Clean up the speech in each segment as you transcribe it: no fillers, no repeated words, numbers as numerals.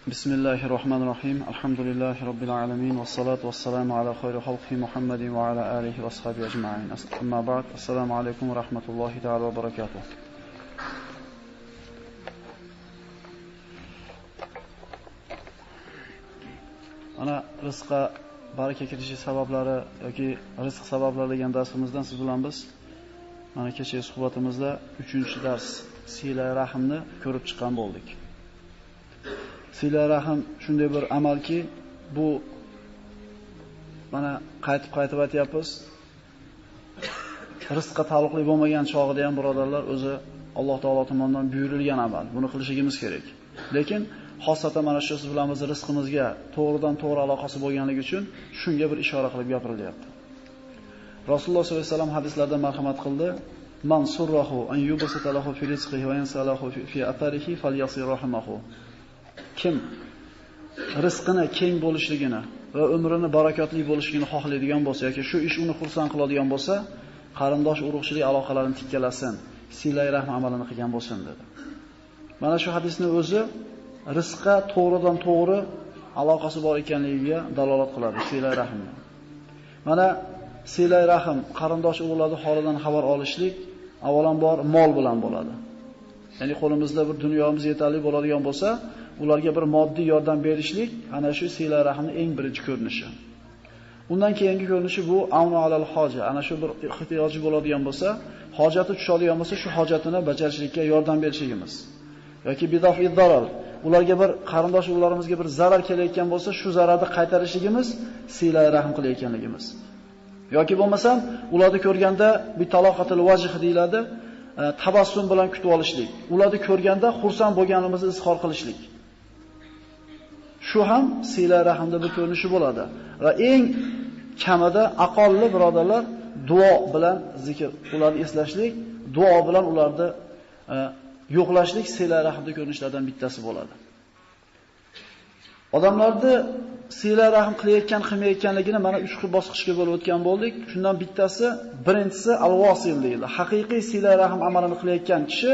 Bismillahirrohmanirrohim. Alhamdulillahi robbil alamin va salatu vassalamu ala xayri xalqi Muhammadin va ala alihi va ashabihi ajma'in. Amma ba'd. Assalomu alaykum va rahmatullohi ta'ala va barakatuh. Ana rizqqa baraka kirishi sabablari yoki rizq sabablari degan darsimizdan siz bilan biz mana kechagi suhbatimizda 3-dars sila rahimni ko'rib chiqqan bo'ldik. Sila rahim shunday bir amalki, bu mana qaytib-qaytib aytyapmiz. Rizqqa taalluqli bo'lmagan chog'ida ham birodarlar o'zi Alloh taolo tomonidan buyurilgan amal. Buni qilishimiz kerak. Lekin xosatan mana shu siz bilan biz rizqimizga to'g'ridan to'g'ri aloqasi bo'lganligi uchun shunga bir ishora qilib gapirilyapti. Rasululloh sollallohu alayhi vasallam hadislarda marhamat qildi. Man surrahu an yubsata lahu fi rizqihi va yansalahu fi atharihi falyasir rahimahu. Kim rizqini keng bo'lishligini va umrini barakotli bo'lishligini xohlaydigan bo'lsa yoki shu ish uni xursand qiladigan bo'lsa, qarindosh urug'chilik aloqalarini tikkalasin, silai rahm amalini qilgan bo'lsin dedi. Mana shu hadisning o'zi rizqqa to'g'ridan to'g'ri aloqasi bor ekanligiga dalolat qiladi silai rahmni. Mana silai rahm qarindosh urug'larning holidan xabar olishlik avvalambor mol bilan bo'ladi. Ya'ni qo'limizda bir dunyomiz yetarli bo'ladigan bo'lsa, ularga bir moddiy yordam berishlik ana shu silai rahmning eng birinchi ko'rinishi. Undan keyingi ko'rinishi bu avnu alal hoja, ana shu bir ehtiyoji bo'ladigan bo'lsa, hojati tushadigan bo'lsa, shu hojatini bajarishlikka yordam berishligimiz. Yoki bidafid darar, ularga bir qarindosh urug'larimizga bir zarar kelayotgan bo'lsa, shu zararni qaytarishligimiz silai rahm qilayotganligimiz. Yoki bo'lmasam, ularni ko'rganda bi taloqatil vajh deyiladi, tabassum bilan kutib olishlik. Ularni ko'rganda xursand bo'lganimizni izhor qilishlik. Shu ham silai rahmda bir ko'rinishi bo'ladi. Va eng kamida aqlli birodarlar duo bilan zikr, ularni eslashlik, duo bilan ularni yo'qlashlik silai rahmda ko'rinishlardan bittasi bo'ladi. Odamlarni silai rahm qilayotgan, qilmayotganligini mana 3 xil bosqichga bo'lib o'tgan bo'ldik. Shundan bittasi, birinchisi al-vasil deyiladi. Haqiqiy silai rahm amalini qilayotgan kishi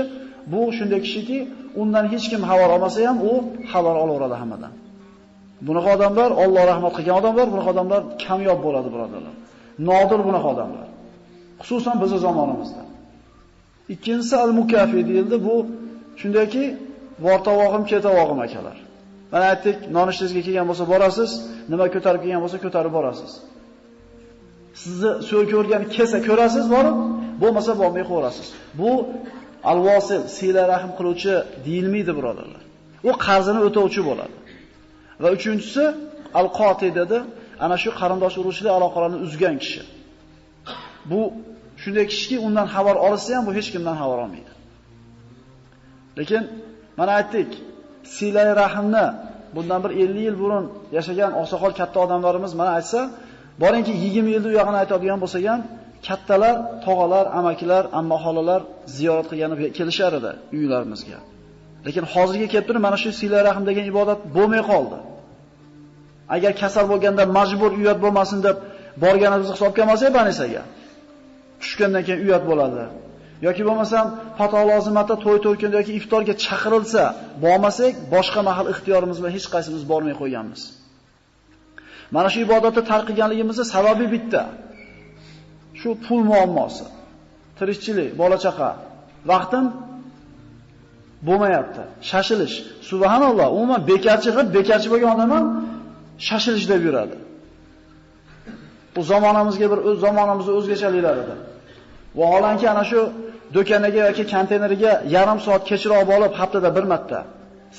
bu shunday kishiki, undan hech kim xabar olmasa ham u xabar olaveradi hammadan. Bunaqa odamlar Alloh rahmat qilgan odamlar, bunaqa odamlar kamyob bo'ladi birodarlar. Nodir bunaqa odamlar. Xususan bizning zamonimizda. Ikkinchisi al-mukafi deyildi. Bu shundayki, vortavog'im, ketavog'im akalar. Mana aytdik, nonushtangizga kelgan bo'lsa borasiz, nima ko'tarib kelgan bo'lsa ko'tarib borasiz. Sizni so'y ko'rgan kelsa ko'rasiz borib, bo'lmasa bormay qo'yasiz. Bu al-vasil, sila rahm qiluvchi deyilmaydi birodarlar. U qarzini o'tovchi bo'ladi. Va uchinchisi al-qoti dedi, ana shu qarindosh urug'chilik aloqalarini uzgan kishi. Bu shunday kishiki, undan xabar olsa ham bu hech kimdan xabar olmaydi. Lekin mana aytdik, silai rahmni bundan bir 50 yil burun yashagan oqsoqol katta odamlarimiz mana aytsa, boringki 20 yilda u yog'ini aytadigan bo'lsa ham, kattalar, tog'alar, amakilar, amma xolalar ziyorat qilgani kelishar edi uylarimizga. Lekin hozirga kelib turib mana shu silai rahm degan ibodat bo'lmay qoldi. Agar kasal bo'lganda majbur uyat bo'lmasin deb borganimizni hisobga olmasak, banisaga tushgandan keyin uyat bo'ladi. Yoki bo'lmasam fato lozimata to'y kunda yoki iftorga chaqirilsa, bormasak, boshqa mahal ixtiyorimiz bilan hech qaysimiz bormay qo'yganmiz. Mana shu ibodatni tark qilganligimizning sababi bitta. Shu pul muammosi. Tirikchilik, bola chaqa, vaqtim bo'lmayapti. Shashilish. Subhanalloh, umuman bekarchi qilib, bekarchi bo'lgan odam ham shashilish deb yuradi. Bu zamonamizga bir o'z zamonamizning o'zgachaliklaridir. Vaholanki ana shu do'koniga yoki konteyneriga yarim soat kechroq borib haftada bir marta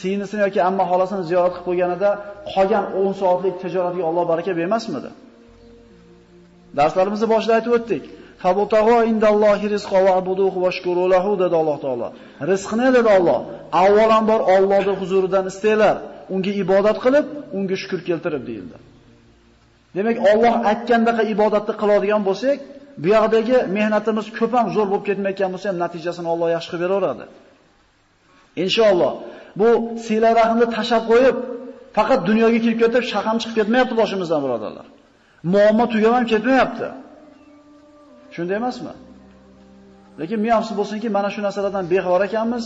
singlisini yoki amma xolasini ziyorat qilib qo'yganida qolgan 10 soatlik tijoratiga Alloh baraka bermasmidi? Darslarimizni boshida aytib o'tdik. Fabutag'u indallohi rizqa wa'buduhu washkuru lahu dedi Alloh taolo. Rizqni dedi Alloh, avvalambor Allohning huzuridan istanglar, unga ibodat qilib, unga shukr keltirib deyildi. Demak, Alloh aytgandaqa ibodatni qiladigan bo'lsak, bu yoqdagi mehnatimiz ko'p ham zo'r bo'lib ketmayotgan bo'lsa ham natijasini Alloh yaxshi qilib beraveradi. Inshaalloh bu sila rahmni tashab qo'yib, faqat dunyoga kirib ketib, shaham chiqib ketmayapti boshimizdan birodarlar. Muammo tugab ham ketmayapti. Shunday emasmi? Lekin miyamsiz bo'lsinki, mana shu narsalardan bexabar ekanmiz,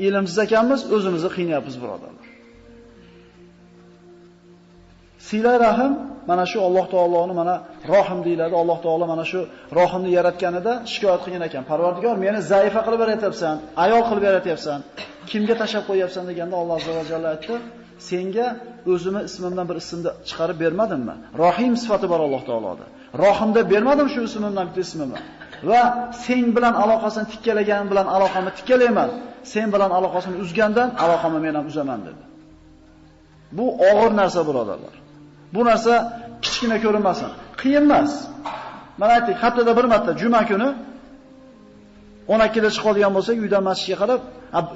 ilmsiz ekanmiz, o'zimizni qiynayapmiz birodarlar. Sila rahim mana shu Alloh taoloni mana rohim deyiladi. Alloh taolo mana shu rohimni yaratganida shikoyat qilgan ekan. Parvardigor, meni zaifa qilib yaratyapsan, ayol qilib yaratyapsan, kimga tashab qo'yapsan deganda Alloh azza va jalla aytdi: "Senga o'zimni ismimdan bir ismni chiqarib bermadimmi? Rohim sifati bor Alloh taoloda. Rohim deb bermadim shu ismimdan bitta ismimni. Va sen bilan aloqasini tikkalagan bilan aloqamni tikkalayman. Sen bilan aloqasini uzgandan aloqamni men ham uzaman" dedi. Bu og'ir narsa birodarlar. Bu narsa kichkina ko'rinmasin. Qiyin emas. Mana aytdik, haftada bir marta juma kuni 12 da chiqadigan bo'lsak, uydan masjidga qarab,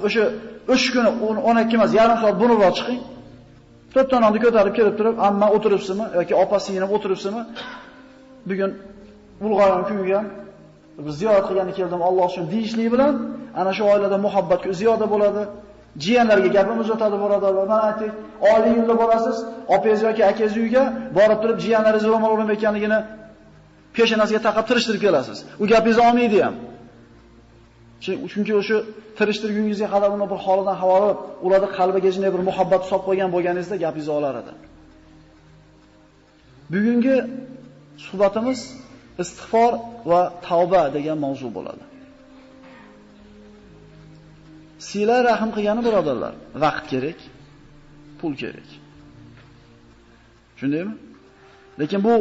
o'sha 3 kuni 12 emas, yarim soat burunroq chiqing. To'rtta nonni ko'tarib kelib turib, amma o'tiribsizmi yoki opa singlim o'tiribsizmi? Bugun ulg'aygan kuygan, bir ziyorat qilgani keldim, Alloh uchun deyishlik bilan ana shu oilada muhabbat ziyoda bo'ladi. Jiyanlarga gapimiz o'tadi birodarlar. Mana aytdik, oliy yo'lda borasiz, opangiz yoki akangiz uyiga borib turib jiyanlaringiz ro'mol o'ramayotganligini peshonasiga taqab tirishtirib kelasiz. U gapingizni olmaydi ham. Chunki o'sha tirishtirgungizga qadar uni bir holidan xabar olib, ularda qalbiga shunday bir muhabbat solib qo'ygan bo'lganingizda gapingizni olar edi. Bugungi suhbatimiz istig'for va tavba degan mavzu bo'ladi. Sila rahim qilgani birodarlar, vaqt kerak, pul kerak. Shundaymi? Lekin bu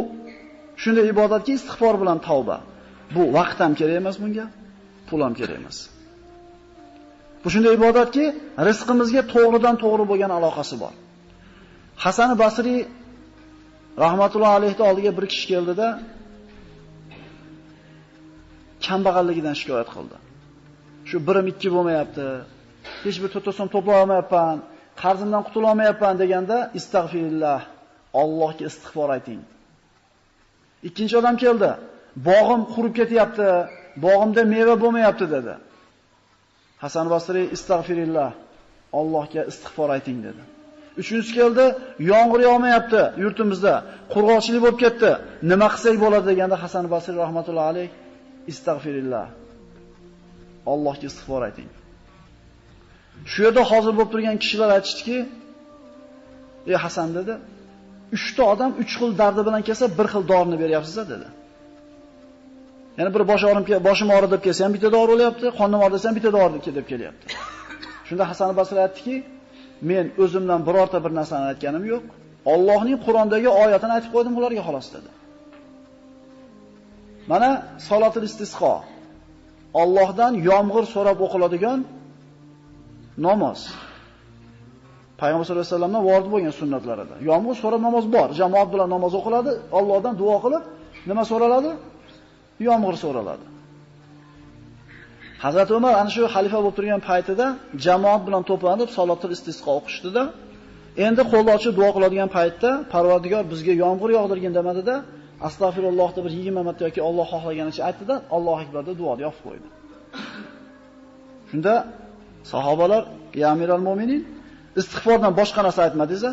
shunday ibodatki istig'for bilan tavba. Bu vaqt ham kerak emas bunga, pul ham kerak emas. Bu shunday ibodatki, rizqimizga to'g'ridan to'g'ri bo'lgan aloqasi bor. Hasan Basriy rahmatullohi alayhi oldiga bir kishi keldida kambag'alligidan shikoyat qildi. Shu 1-2 bo'lmayapti. Hech bir 4 so'm to'play olmayapman, qarzimdan qutula olmayapman deganda istag'firillah, Allohga istig'for ayting. Ikkinchi odam keldi. Bog'im qurib ketyapti, bog'imda meva bo'lmayapti dedi. Hasan Basriy istag'firillah, Allohga istig'for ayting dedi. Uchinchisi keldi, yomg'ir yog'mayapti yurtimizda, qurg'oqchilik bo'lib ketdi. Nima qilsak bo'ladi deganda Hasan Basriy rahmatullohi alayh istag'firillah, Allohga istig'for ayting. Shu yerda hozir bo'lib turgan kishilar aytishdiki, "Ey Hasan" dedi, 3 ta odam 3 xil dardi bilan kelsa, bir xil dorini beryapsiz dedi. Ya'ni bir bosh og'rim, boshim og'ridi deb kelsa ham bitta dori olyapti, qonim og'ridi desa ham bitta dori deb kelyapti. Shunda Hasan Basriy aytdiki, "Men o'zimdan birorta bir narsani aytganim yo'q. Allohning Qur'ondagi oyatini aytib qo'ydim ularga xolos" dedi. Mana solatul istisqo. Allohdan yomg'ir so'rab o'qiladigan namoz. Payg'ambar sollallohu alayhi vasallamdan vorid bo'lgan sunnatlarida. Yomg'ir so'rab namoz bor. Jamoat bilan namoz o'qiladi, Allohdan duo qilib nima so'raladi? Yomg'ir so'raladi. Hazrat Umar ana shu xalifa bo'lib turgan paytida jamoat bilan to'planib solatul istisqo o'qishdida, endi qo'lni ochib duo qiladigan paytda Parvardigor bizga yomg'ir yog'dirgin demadida, astag'firulloh deb bir 20 marta yoki Alloh xohlaganicha aytdi-da, Allohu akbar deb duoni yopib qo'ydi. Shunda sahobalar, "Ya amiral mo'minin, istig'fordan boshqa narsa aytmadingiz-a?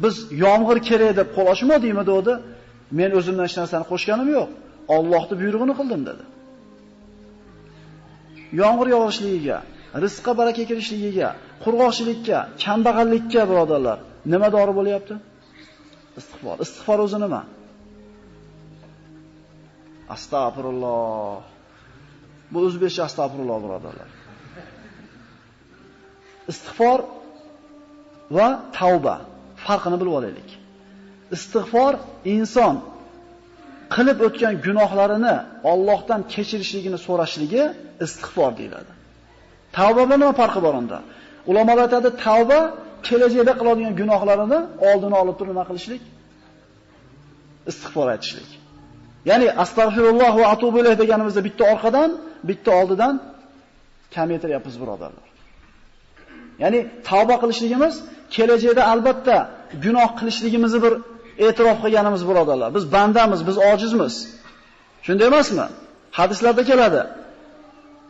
Biz yomg'ir kerak deb qo'l ochmadingmi?" dedi. "Men o'zimdan hech narsani qo'shganim yo'q. Allohning buyrug'ini qildim" dedi. Yomg'ir yog'ishligiga, rizqqa baraka kirishligiga, qurg'oqchilikka, kambag'allikka birodarlar, nima dori bo'lyapti? Istig'for. Istig'for o'zi nima? Astag'firulloh. Bu o'zbekcha astag'firulloh birodarlar. Istig'for va tavba farqini bilib olaylik. Istig'for inson qilib o'tgan gunohlarini Allohdan kechirishligini so'rashligi istig'for deyiladi. Tavba bilan nima farqi bor unda? Ulamolar aytadi, tavba kelajakda qiladigan gunohlarini oldini olib turib nima qilishlik? Istig'for aytishlik. Ya'ni astag'firulloh va atubu ilayh deganimizda bitta orqadan, bitta oldidan kamaytiryapmiz birodarlar. Ya'ni tavba qilishligimiz kelajakda albatta gunoh qilishligimizni bir e'tirof qilganimiz birodarlar. Biz bandamiz, biz ojizmiz. Shunday emasmi? Hadislarda keladi.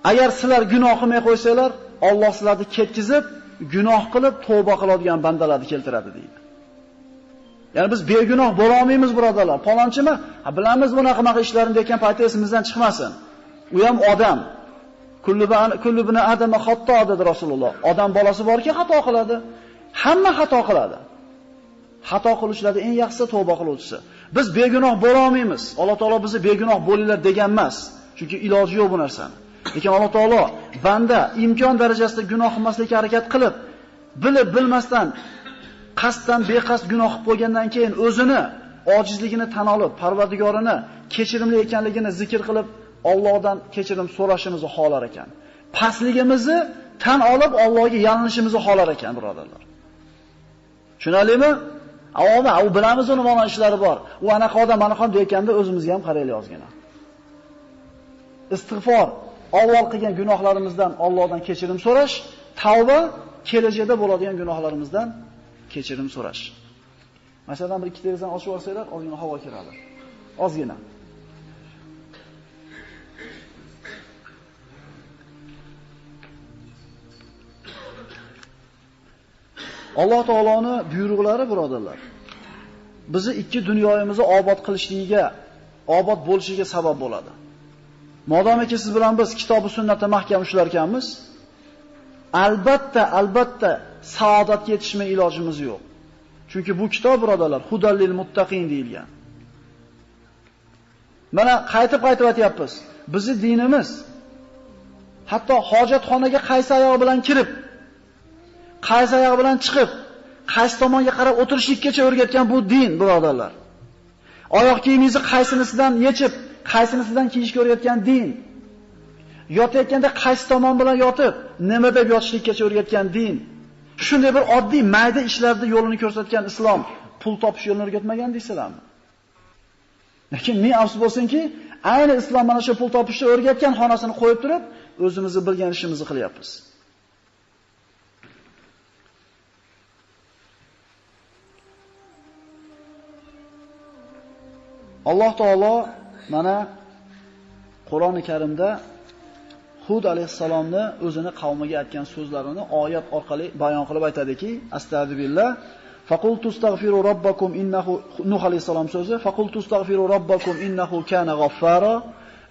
Agar sizlar gunoh qilmay qo'ysanglar, Alloh sizlarni ketkizib, gunoh qilib tavba qiladigan bandalarni keltiradi deydi. Ya'ni biz begunoh bo'la olmaymiz birodarlar. Palonchimi? Ha, bilamiz bunaqa ishlarini degan payti esimizdan chiqmasin. U ham odam. Kullu adama xato dedi Rasululloh. Odam bolasi borki xato qiladi. Hamma xato qiladi. Xato qiluvchilarning eng yaxshisi tavba qiluvchisi. Biz begunoh bo'la olmaymiz. Alloh taolo bizni begunoh bo'linglar degan emas. Chunki iloji yo'q bu narsani. Lekin Alloh taolo banda imkon darajasida gunoh qilmaslikka harakat qilib, bilib bilmasdan qasddan beqasd gunoh qilib qo'ygandan keyin o'zini ojizligini tan olib, Parvardigorini kechirimli ekanligini zikr qilib, Allohdan kechirim so'rashimizni xohlar ekan. Pastligimizni tan olib, Allohga yalinishimizni xohlar ekan, birodarlar. Tushunarlimi? Avoma, u bilamiz uni mana ishlari bor. U anaqa odam, anaqa odam deyotganda o'zimizga ham qaraylik ozgina. Istig'for, avval qilgan gunohlarimizdan Allohdan kechirim so'rash, tavba kelajakda bo'ladigan gunohlarimizdan kechirim so'rash. Masalan, bir ikki derazani ochib olsanglar, ozgina havo kiradi. Ozgina. Alloh taoloning buyruqlari birodarlar, bizni ikki dunyomizni obod qilishligiga, obod bo'lishiga sabab bo'ladi. Modomiki siz bilan biz kitob va sunnatda mahkam ushlar ekanmiz, albatta, albatta saodatga yetishmay ilojimiz yo'q. Chunki bu kitob birodarlar hudallil muttaqin deyilgan. Mana qaytib-qaytib aytyapmiz. Bizning dinimiz hatto hojatxonaga qaysi oyog'i bilan kirib, qaysi oyog'i bilan chiqib, qaysi tomonga qarab o'tirishlikkacha o'rgatgan bu din, birodarlar. Oyoq kiyimingizni qaysinisidan yechib, qaysinisidan kiyishga o'rgatgan din. Yotayotganda qaysi tomon bilan yotib, nima deb yotishlikkacha o'rgatgan din. Shunday bir oddiy mayda ishlarda yo'lini ko'rsatgan islom pul topish yo'lini o'rgatmagan deysizlarmi? Lekin ming afsus bo'lsinki, ayni islom mana shu pul topishni o'rgatgan xonasini qo'yib turib, o'zimizni bilgan ishimizni qilyapmiz. Alloh taolo mana Qur'oni Karimda Hud alayhissalomni o'zini qavmiga aytgan so'zlarini oyat orqali bayon qilib aytadiki, astagfirullah, faqultu astaghfiru robbakum innahu, Nuh alayhissalom so'zi, faqultu astaghfiru robbakum innahu kana ghaffara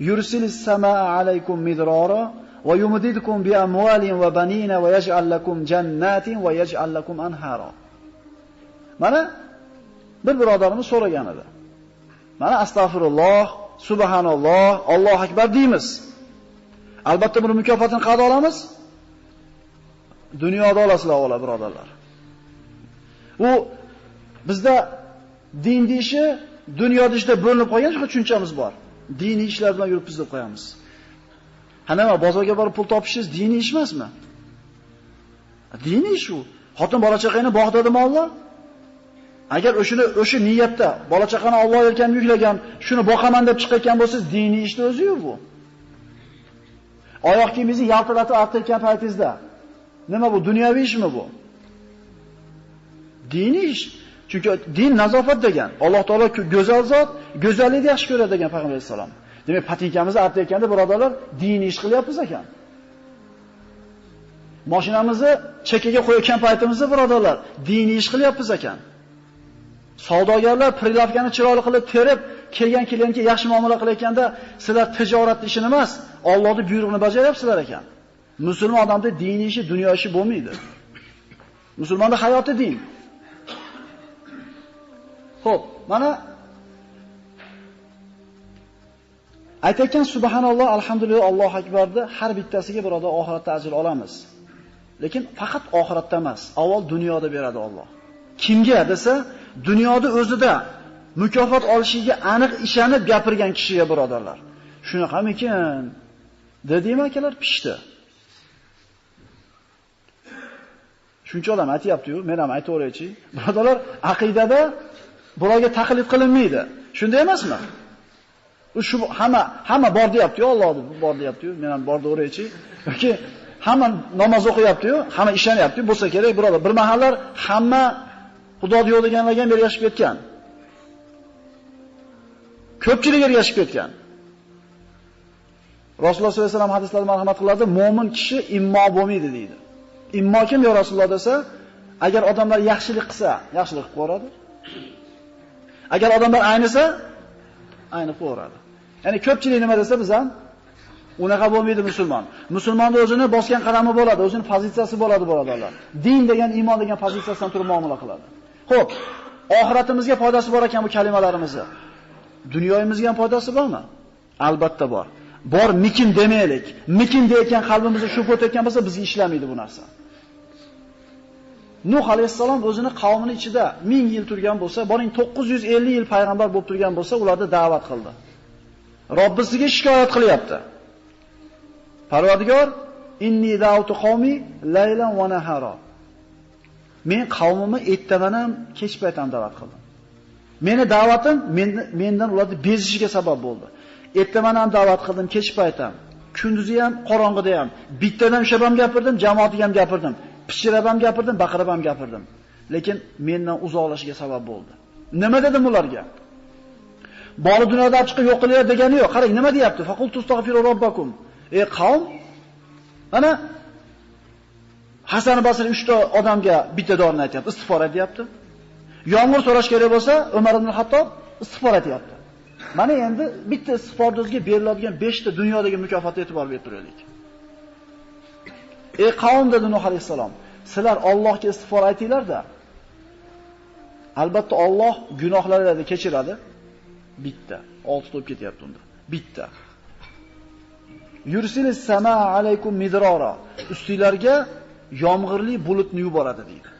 yursilis samaa alaykum midrara va yumdidkum bi amwalin va banina va yaj'al lakum jannatin va yaj'al lakum anhara. Mana bir birodarimiz so'ragan edi. Mana astagfirulloh, subhanalloh, Allohu akbar deymiz. Albatta buni mukofotini qayerda olamiz? Dunyoda olasizlar, avvalo birodarlar. U bizda din deyishi, dunyo deyishda bo'linib qolgan shu tushunchamiz bor. Diniy ishlar bilan yuribmiz deb qo'yamiz. Ha nima, bozorga borib pul topishingiz diniy ish emasmi? Diniy ish u. Xotin bola chaqangni bog' dedimi Alloh? Agar o'shini o'sha niyatda bola chaqani Alloh yelkamga yuklagan, shuni boqaman deb chiqayotgan bo'lsangiz, diniy ishni o'zi-yu bu. Oyoq kiyimingizni yaltiratib artayotgan paytingizda nima bu, dunyoviy ishmi bu? Diniy ish. Chunki din nazofat degan. Alloh taolo go'zal zot, go'zallikni yaxshi ko'radi degan payg'ambar alayhisalom. Demak, patinkamizni artayotganda birodarlar, diniy ish qilyapmiz ekan. Mashinamizni chekkaga qo'yayotgan paytimizda birodarlar, diniy ish qilyapmiz ekan. Savdogarlar prilavkani chiroyli qilib terib, kelgan klientga yaxshi muomala qilayotganda, sizlar tijorat ishini emas, Allohning buyrug'ini bajaryapsizlar ekan. Musulmon odamda diniy ishi, dunyo ishi bo'lmaydi. Musulmonning hayoti din. Xo'p, mana aytayotgan subhanalloh, alhamdulillah, Allohu akbarni har bittasiga birodar oxiratda ajr olamiz. Lekin faqat oxiratda emas, avval dunyoda beradi Alloh. Kimga desa, dunyoda o'zida mukofot olishiga aniq ishonib gapirgan kishiga birodarlar. Shunaqamikin dedimi akalar, pishdi. Shuncha odam aytayapti-yu, men ham aytaveraychi. Birodarlar, aqidada birovga taqlid qilinmaydi. Shunday emasmi? U shu hamma bor deyapti-yu, Alloh bor deyapti-yu, men ham bor deyaveraychi. Yoki hamma namoz o'qiyapti-yu, hamma ishonyapti-yu, bo'lsa kerak birodar. Bir mahallar hamma Xudo yo'q deganlarga ham ergashib ketgan. Ko'pchilik ergashib ketgan. Rasululloh sollallohu alayhi vasallam hadislarda marhamat qiladi, mo'min kishi immo bo'lmaydi deydi. Immo kim yo Rasululloh desa, agar odamlar yaxshilik qilsa, yaxshilik qilib ko'radi. Agar odamlar aynisa, aynib ko'radi. Ya'ni ko'pchilik nima desa biz ham unaqa bo'lmaydi musulmon. Musulmonning o'zini bosgan qadami bo'ladi, o'zining pozitsiyasi bo'ladi birodarlar. Din degan, iymon degan pozitsiyasidan turib muomala qiladi. Xo'p, Oxiratimizga foydasi bor ekan bu kalimalarimizni. Dunyoyimizga ham foydasi bormi? Albatta bor. Bor mikin demaylik. Mikin deyotgan qalbimizda shubha o'tayotgan bo'lsa, bizga ishlamaydi bu narsa. Nuh alayhissalom o'zini qavmini ichida 1000 yil turgan bo'lsa, boring 950 yil payg'ambar bo'lib turgan bo'lsa, ularni da'vat qildi. Robbisiga shikoyat qilyapti. Parvardigor, inni da'utu qavmi laylan va nahara. Men qavmimni ertaman ham, kech payt ham da'vat qildim. Meni da'vatim mendan ularni bezishiga sabab bo'ldi. Ertaman ham da'vat qildim, kech payt ham, kunduzi ham, qorong'ida ham. Bittadan ushlab ham gapirdim, jamoatiga ham gapirdim. Pichirab ham gapirdim, baqirib ham gapirdim. Lekin mendan uzoqlashishiga sabab bo'ldi. Nima dedim ularga? Bori dunyoda chiqib yo'q qilinglar degani yo'q. Qarang, nima deyapti? Faqultu astagfiru robbakum. Ey qavm, mana Hasan Basri 3 ta odamga bitta dorini aytayapti, istig'for aytayapti. Yomg'ir so'rash kerak bo'lsa, Umar ibn Xattob istig'for aytayapti. Mana endi bitta istig'forni o'ziga beriladigan 5 ta dunyodagi mukofotga e'tibor berib turaylik. Ey qavm, dedi Nuh alayhissalom, sizlar Allohga istig'for aytinglar-da. Albatta Alloh gunohlaringizni kechiradi. Bitta, 6 to'p ketyapti unda. Bitta. Yursilis samaa alaykum midrara. Ustinglarga yomg'irli bulutni yuboradi deydi.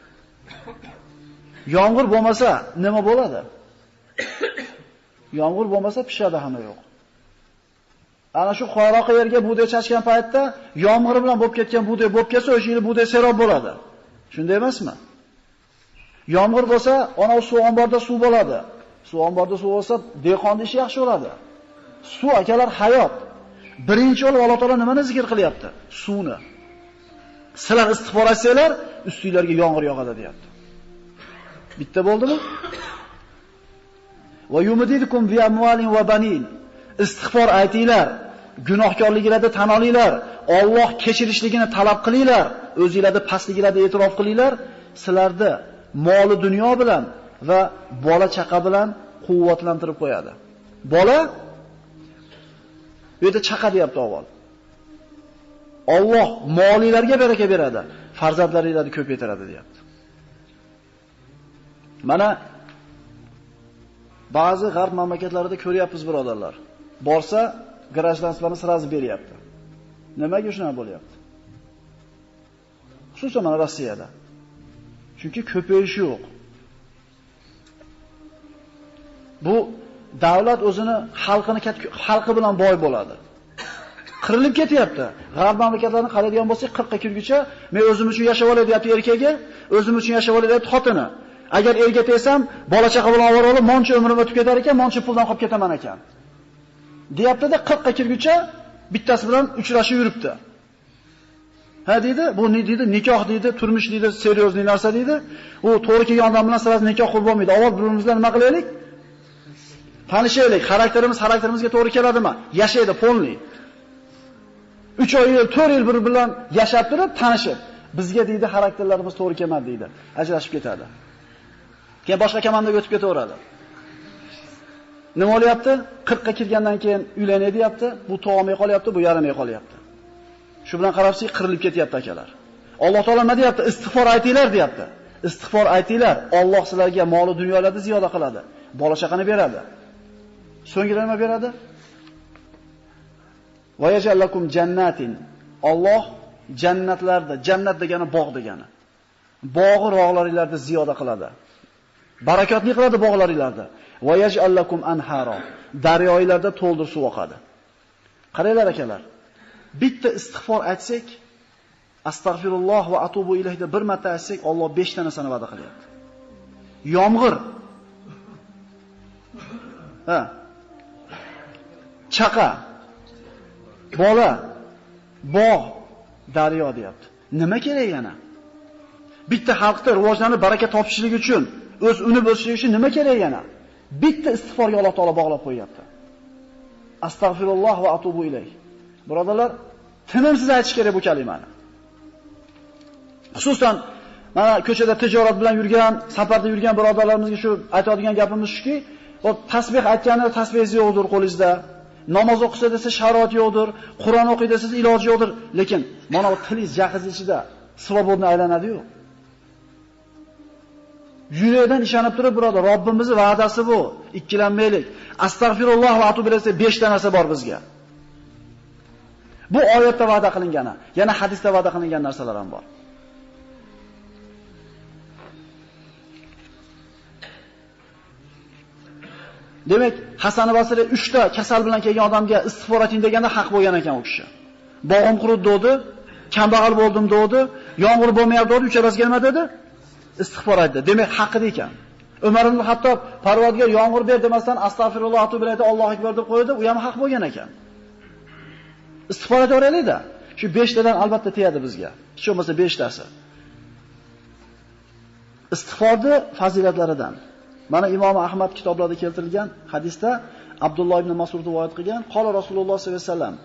Yomg'ir bo'lmasa nima bo'ladi? Yomg'ir bo'lmasa pishadi hamma yo'q. Ana shu qoraqa yerga bug'doy chachgan paytda yomg'ir bilan bo'lib ketgan bug'doy bo'lib ketsa, o'sha yili bug'doy serob bo'ladi. Shunday emasmi? Yomg'ir bo'lsa, ana suv omborda suv bo'ladi. Suv omborda suv bo'lsa, dehqonning ishi yaxshi bo'ladi. Suv akalar hayot. Birinchi o'lib Alloh taolo nimani zikr qilyapti? Suvni. Sizlar istig'for etsanglar, ustinglarga yomg'ir yog'adi deyapti. Bitta bo'ldimi? Va yumdidukum bi amwalin va banin. Istig'for aytinglar, gunohkorliginglarni tan olinglar, Alloh kechirishligini talab qilinglar, o'zingizlarni pastliginglarni e'tirof qilinglar, sizlarni moli dunyo bilan va bola chaqa bilan quvvatlantirib qo'yadi. Bola bu yerda chaqa deyapti avval. Alloh molinglarga baraka beradi, farzandlaringlarni ko'paytiradi deyapti. Mana ba'zi g'arb mamlakatlarida ko'ryapmiz birodarlar. Borsa, grajdanslarni sразу beryapti. Nimaga shunaqa bo'lyapti? Xususan mana Rossiyada. Chunki ko'payish yo'q. Bu davlat o'zini xalqini xalqi bilan boy bo'ladi. Qirilib ketyapti. G'arb mamlakatlarini qaraydigan bo'lsak, 40 ga kirguncha men o'zim uchun yashab olay deyapti erkagi, o'zim uchun yashab olay deyapti xotini. Agar erga tegsam, bola chaqa bilan ovora olib, moncha umrim o'tib ketar ekan, moncha puldan qolib ketaman ekan. Deyapti-da 40 ga kirguncha bittasi bilan uchrashib yuribdi. Ha deydi, bu ne deydi, nikoh deydi, turmush deydi, seriozli narsa deydi. U to'g'ri kelgan odam bilan sразу nikoh qilib bo'lmaydi. Avval bir-birimiz bilan nima qilaylik? Tanishaylik, xarakterimiz xarakterimizga to'g'ri keladimi? Yashaydi, polni. 3 oy, 4 yil bir bilan yashab turib, tanishib, bizga deydi xarakterlarimiz to'g'ri kelmadi deydi. Ajrashib ketadi. Keyin boshqa komandaga o'tib ketaveradi. Nima bo'lyapti? 40 ga kirgandan keyin uylanay deyapti, bu to'g'may qolyapti, bu yaramay qolyapti. Shu bilan qarabsiz qirilib ketyapti akalar. Alloh taolo nima deyapti? Istig'for aytinglar deyapti. Istig'for aytinglar, Alloh sizlarga mol va dunyolarni ziyoda qiladi, bola chaqani beradi. So'ngra nima beradi? Va yajallakum jannatin. Alloh jannatlarda, jannat degani bog' degani. Bog'i rog'laringlarni ziyoda qiladi. Barakotli qiladi bog'laringlarda. Va yaj'allakum anhara. Daryolarda to'ldir suv oqadi. Qaranglar akalar. Bitta istig'for aytsak, astagfirulloh va atubu ilayh deb bir marta aytsak, Alloh 5 ta narsani va'da qilyapti. Yomg'ir. Ha. Chaqa. Bola, bog', daryo deyapti. Nima kerak yana? Bitta xalqda rivojlanib baraka topishligi uchun, o'z unib o'sishligi uchun nima kerak yana? Bitta istig'forga Alloh taolo bog'lab qo'yapti. Astagfirulloh va atubu ilayh. Birodarlar, tinimsiz aytish kerak bu kalimani. Xususan mana ko'chada tijorat bilan yurgan, safarda yurgan birodarlarimizga shu aytadigan gapimiz shuki, tasbih aytganida tasbihingiz yo'qdir qo'lingizda. Namoz o'qisa desa sharoit yo'qdir, Qur'on o'qiy desa iloji yo'qdir, lekin mana bu tilingiz jahiz ichida svobodni aylanadi-yu. Yurakdan ishonib turib, birodar, Robbimizning va'dasi bu. Ikkilanmaylik. Astagfirulloh va atubu ilayhi 5 ta narsa bor bizga. Bu oyatda va'da qilingani, yana hadisda va'da qilingan narsalar ham bor. Demak, Hasan Basri 3 ta kasal bilan kelgan odamga istig'for ayting deganda haq bo'lgan ekan u kishi. Bog'im qurib dedi, kambag'al bo'ldim dedi, yomg'ir bo'lmayapti dedi, uchalasiga nima dedi? Istig'for aytdi. Demak, haqida ekan. Umar ibn Hattob Parvardigor yomg'ir ber demasdan astagfirulloh atubu ilayhi Allohu akbar deb qo'ydi, u ham haq bo'lgan ekan. Istig'for aytaveraylik-da. Shu 5 tadan albatta tegadi bizga. Hech bo'lmasa 5 tasi. Istig'forning fazilatlaridan. Mana Imom Ahmad kitoblarida keltirilgan hadisda Abdulloh ibn Mas'ud rivoyat qilgan, qola Rasululloh sollallohu alayhi vasallam: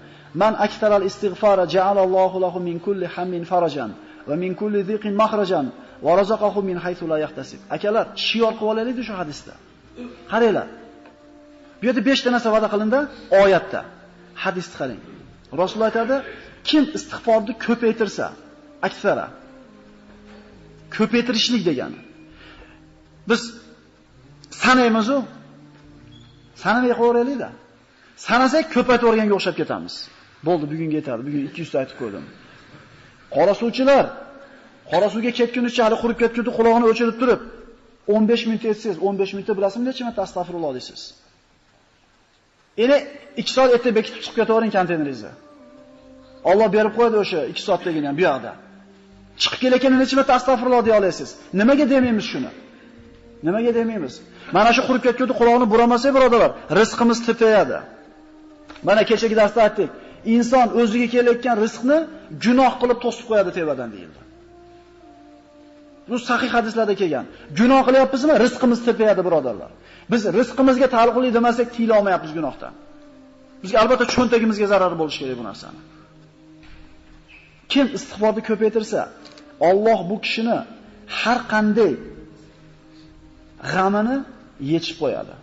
"Man aktaral istig'fara ja'alallohu lahu min kulli hammin farajan va min kulli dhiqin makhrajan va razaqahu min haythu la yahtasib." Akalar, shior qilib olaylik shu hadisda. Qaranglar. Bu yerda 5 ta narsa va'da qilindi oyatda. Hadisni qarang. Rasululloh aytadi, kim istig'forni ko'paytirsa, aksara ko'paytirishlik degani. Biz sanaymiz-u, sanamay qo'yaylik-da. Sanasak ko'paytirganga o'xshab ketamiz. Bo'ldi, bugunga yetadi. Bugun 200 ta aytib qo'ydim. Qora suvchilar, qora suvga ketgunicha hali qurib ketguncha qulog'ini o'chirib turib 15 minut etsangiz, 15 minutda bilasizmi necha marta astagfirulloh deysiz? Endi 2 soat erta bekitib chiqib ketavering konteyneringizni. Alloh berib qo'yadi o'sha 2 soatdagini ham bu yoqda. Chiqib kelayotganda necha marta astagfirulloh deya olasiz? Nimaga demaymiz shuni? Nimaga demaymiz? Mana shu qurib ketganda qulog'ini buramasak, birodarlar, rizqimiz tepayadi. Mana kechagi darsda aytdik, inson o'ziga kelayotgan rizqni gunoh qilib to'sib qo'yadi tevadan deyildi. Bu sahih hadislarda kelgan. Gunoh qilyapmizmi, rizqimiz tepayadi, birodarlar. Biz rizqimizga taalluqli demasak, tiyila olmayapmiz gunohdan. Bizga albatta cho'ntagimizga zarari bo'lishi kerak bu narsani. Kim istig'forni ko'paytirsa, Alloh bu kishini har qanday g'amini yechib qo'yadi.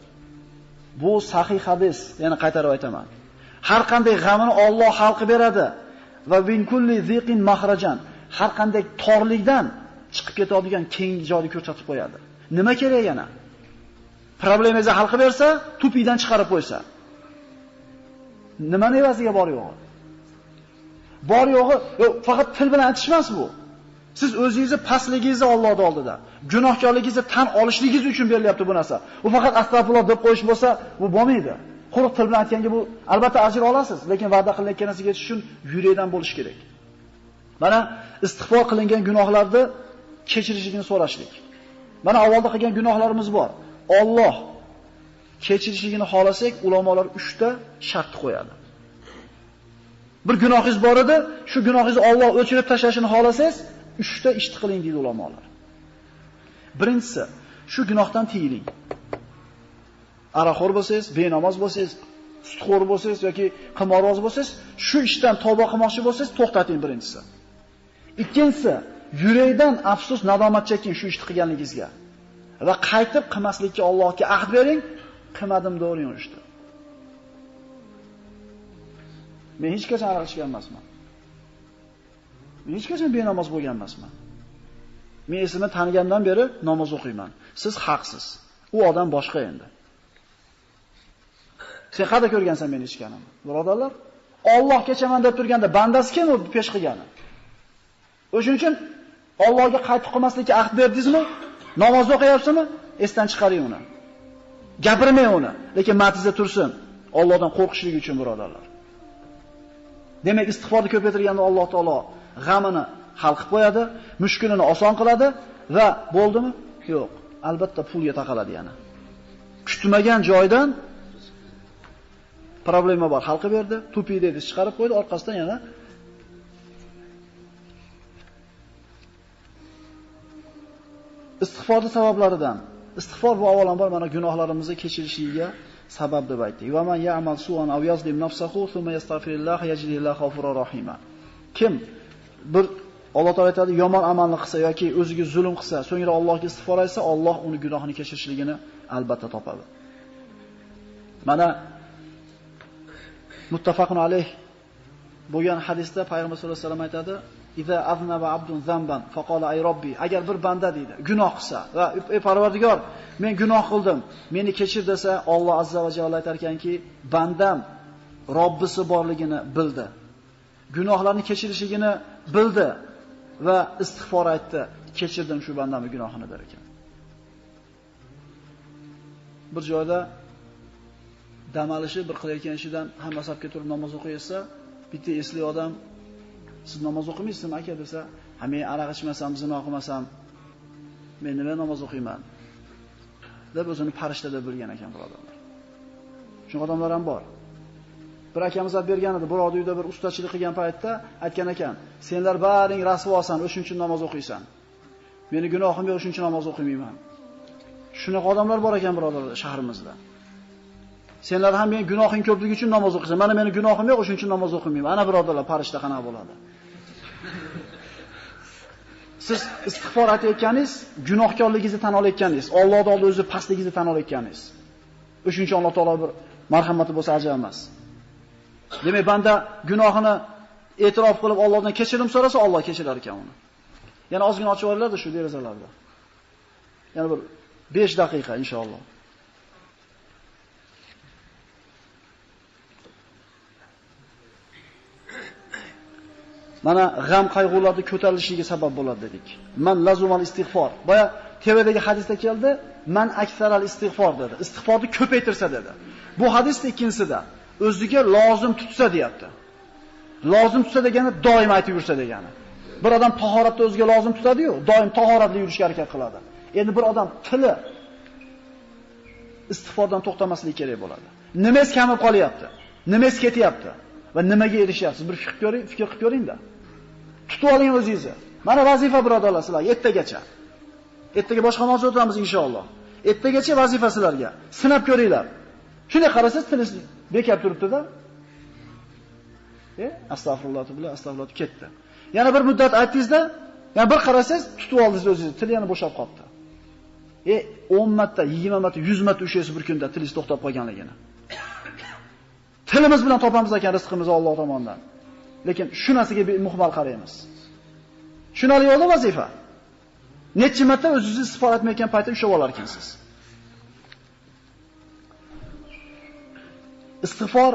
Bu sahih hadis, yana qaytarib aytaman. Har qanday g'amini Alloh hal qilib beradi va min kulli ziqin mahrajan, har qanday torlikdan chiqib ketadigan keng joyni ko'rsatib qo'yadi. Nima kerak yana? Problemingizni hal qilib bersa, tupikdan chiqarib qo'ysa. Nimani evaziga bor yo'g'i? Bor yo'g'i, faqat til bilan aytish emas bu. Siz o'zingizni pastligingizni Allohning oldida, gunohkorligingizni tan olishligingiz uchun berilyapti bu narsa. U faqat astagfirulloh deb qo'yish bo'lsa, bu bo'lmaydi. Quruq til bilan aytganga bu albatta ajr olasiz, lekin va'da qilingan narsaga yetish uchun yurakdan bo'lish kerak. Mana istig'for qilingan gunohlarni kechirishligini so'rashlik. Mana avvalda qilgan gunohlarimiz bor. Alloh kechirishligini xohlasak, ulamolar 3 ta shart qo'yadi. Bir gunohingiz bor edi, shu gunohingizni Alloh o'chirib tashlashini xohlasangiz, 3 ta ishni qiling deydi ulamolar. Birinchisi, shu gunohdan tiyiling. Aroqxo'r bo'lsangiz, benamoz bo'lsangiz, sutxo'r bo'lsangiz yoki qimorboz bo'lsangiz, shu ishdan tavba qilmoqchi bo'lsangiz, to'xtating birinchisi. Ikkinchisi, yurakdan afsus, nadomat cheking shu ishni qilganligingizga va qaytib qilmaslikka Allohga ahd bering, qilmadim devering ishni. Men hech qachon aroq ichgan emasman. Men hech qachon benamoz bo'lgan emasman. Men esimni tanigandan beri namoz o'qiyman. Siz haqsiz. U odam boshqa endi. Sen qayerda ko'rgansan meni ichganimni? Birodarlar, Alloh kechaman deb turganda bandasi kim u pesh qilgani? O'shuning uchun Allohga qaytib qilmaslikka ahd berdingizmi? Namoz o'qiyapsizmi? Esdan chiqaring uni. Gapirmang uni, lekin matizda tursin. Allohdan qo'rqishlik uchun birodarlar. Demak, istig'forni ko'paytirganda Alloh taolo g'amini hal qilib qo'yadi, mushkulini oson qiladi va bo'ldimi? Yo'q, albatta pulga taqaladi yana. Kutmagan joydan problema bor, hal qilib berdi, tupi dedi, chiqarib qo'ydi, orqasidan yana istig'forning savoblaridan. Istig'for bu avvalambor mana gunohlarimizni kechirishiga sabab deb aytdik. Va man ya'mal su'an aw yazlim nafsahu thumma yastaghfirulloh yajidillahu g'afurur rahima. Kim bir Alloh taolo aytadi, yomon amalni qilsa yoki o'ziga zulm qilsa, so'ngra Allohga istig'for aytsa, Alloh uni gunohini kechirishligini albatta topadi. Mana muttafaqun alayh bo'lgan hadisda Payg'ambar sollallohu alayhi vasallam aytadi, "Iza aznaba abdun zamban faqala ay robbi", agar bir banda deydi, gunoh qilsa va ey Parvardigor, men gunoh qildim, meni kechir desa, Alloh azza va jalla aytar ekanki, bandam Robbisi borligini bildi. Gunohlarni kechirishligini bildi va istig'for aytdi. Kechirdim shu bandamning gunohini der ekan. Bir joyda dam olishi bir qilayotgan ishidan hamma safga turib namoz o'qiysa, bitta esli odam siz namoz o'qimaysizmi aka desa, ha men aroq ichmasam, zino qilmasam, men nima namoz o'qiyman deb o'zini farishta deb bilgan ekan birodarlar. Shunaqa odamlar ham bor. Bir akamiz olib bergan edi, birodar uyda bir ustachilik qilgan paytda aytgan ekan, senlar baring rasvosan, o'shuning uchun namoz o'qiysan. Meni gunohim yo'q, o'shuning uchun namoz o'qimayman. Shunaqa odamlar bor ekan birodarlar shahrimizda. Senlar ham men gunohing ko'pligi uchun namoz o'qiysan. Mana meni gunohim yo'q, o'shuning uchun namoz o'qimayman. Ana birodarlar, farishta qanaqa bo'ladi? Siz istig'for aytayotganingiz, gunohkorligingizni tan olayotganingiz, Allohning oldida o'zi pastligingizni tan olayotganingiz. O'shuning uchun Alloh taolo bir marhamati bo'lsa ajab emas. Demak, banda gunohini e'tirof qilib Allohdan kechirim so'rasa, Alloh kechirar ekan uni. Yana ozgina ochib yuboriladi shu derazalarda. Yana bir 5 daqiqa inshaalloh. Mana g'am qayg'ularni ko'tarilishiga sabab bo'ladi dedik. Man lazumal istig'for. Boya tepadagi hadisda keldi, man aksaral istig'for dedi. Istig'forni ko'paytirsa dedi. Bu hadisning ikkinchisida o'ziga lozim tutsa deyapti. Lozim tutsa degani doim aytib yursa degani. Bir odam tahoratni o'ziga lozim tutadi-yu, doim tahoratli yurishga harakat qiladi. Endi bir odam tili istig'fordan to'xtamasligi kerak bo'ladi. Nimasi kamib qolyapti? Nimasi ketyapti? Va nimaga erishyapsiz? Bir fikr ko'ring, fikr qilib ko'ring-da. Tutib oling o'zingizni. Mana vazifa birodarlar sizlar ertagacha. Ertaga boshqa mavzu o'tamiz inshaalloh. Ertagacha vazifa sizlarga. Sinab ko'ringlar. Shunday qarasangiz tilingiz bekab turibdi-da. Astag'firulloh billah, astag'firulloh ketdi. Yana bir muddat aytdingizda, yana bir qarasangiz tutib oldingiz o'zingizni, til yana bo'shab qoldi. 10 marta, 20 marta, 100 marta ushlaysiz bir kunda tilingiz to'xtab qolganligini. Tilimiz bilan topamiz ekan rizqimizni Alloh tomonidan. Lekin shu narsaga muhmal qaraymiz. Tushunarli yo'lda vazifa. Necha marta o'zingizni istig'for etmayotgan paytda ushlab olar ekansiz. Istig'for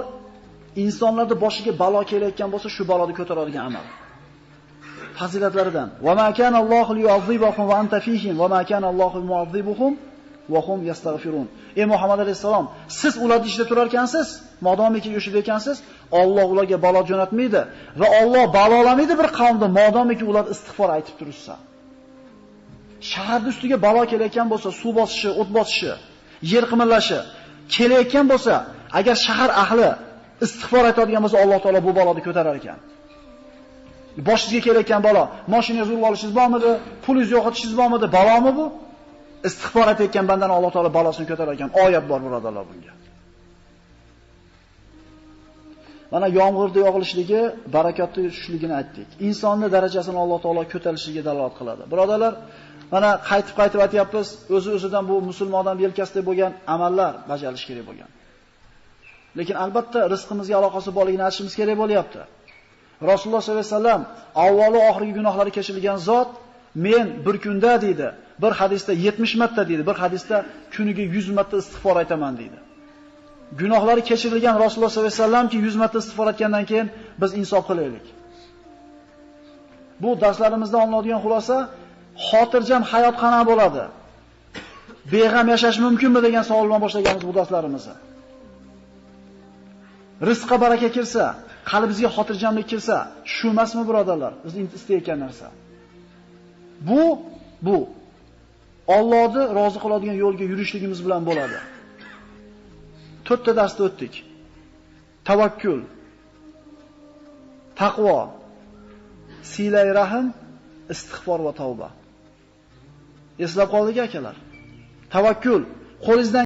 insonlarda boshiga balo kelayotgan bo'lsa, shu baloni ko'taradigan amal. Fazilatlaridan: "Va ma kana Allohu liyu'azzibahum va anta fihim va ma kana Allohu mu'azzibuhum va hum yastaghfirun." Ey Muhammad alayhisalom, siz ularning ichida turar ekansiz, modomiki o'shida ekansiz, Alloh ularga balo jo'natmaydi va Alloh balolamaydi bir qavmni, modomiki ular istig'for aytib turishsa. Shaharning ustiga balo kelayotgan bo'lsa, suv bosishi, o't bosishi, yer qimirlashi kelayotgan bo'lsa, agar shahar ahli istig'for aytadigan bo'lsa, Alloh taolo bu baloni ko'tarar ekan. Boshingizga kelayotgan balo, mashinangizni urib olishingiz bormidi, pulingizni yo'qotishingiz bormidi, balomi bu? Istig'for aytayotgan bandani Alloh taolo balosini ko'tarar ekan. Oyat bor birodarlar bunga. Mana yomg'irda yog'ilishligi, barakotli tushishligini aytdik. Insonning darajasini Alloh taolo ko'tarilishiga dalolat qiladi. Birodarlar, mana qaytib-qaytib aytyapmiz, o'zi-o'zidan bu musulmon odam yelkasida bo'lgan amallar bajarilishi kerak bo'lgan. Lekin albatta rizqimizga aloqasi borligini aytishimiz kerak bo'lyapti. Rasululloh sollallohu alayhi vasallam avvalo oxirgi gunohlari kechirilgan zot, men bir kunda deydi, bir hadisda 70 marta deydi, bir hadisda kuniga 100 marta istig'for aytaman deydi. Gunohlari kechirilgan Rasululloh sollallohu alayhi vasallamki 100 marta istig'for aytgandan keyin biz insof qilaylik. Bu darslarimizda olinadigan xulosa, xotirjam hayot qana bo'ladi? Beg'am yashash mumkinmi degan savol bilan boshlaganmiz bu darslarimizni. Rizqqa baraka kirsa, qalbimizga xotirjamlik kirsa, shu emasmi birodarlar? Biz istayotgan narsa. Bu Allohni rozi qiladigan yo'lga yurishligimiz bilan bo'ladi. 4 ta darsda o'tdik. Tavakkul, taqvo, silay rahm, istig'for va tavba. Eslab qoldik akalar. Tavakkul, qo'lingizdan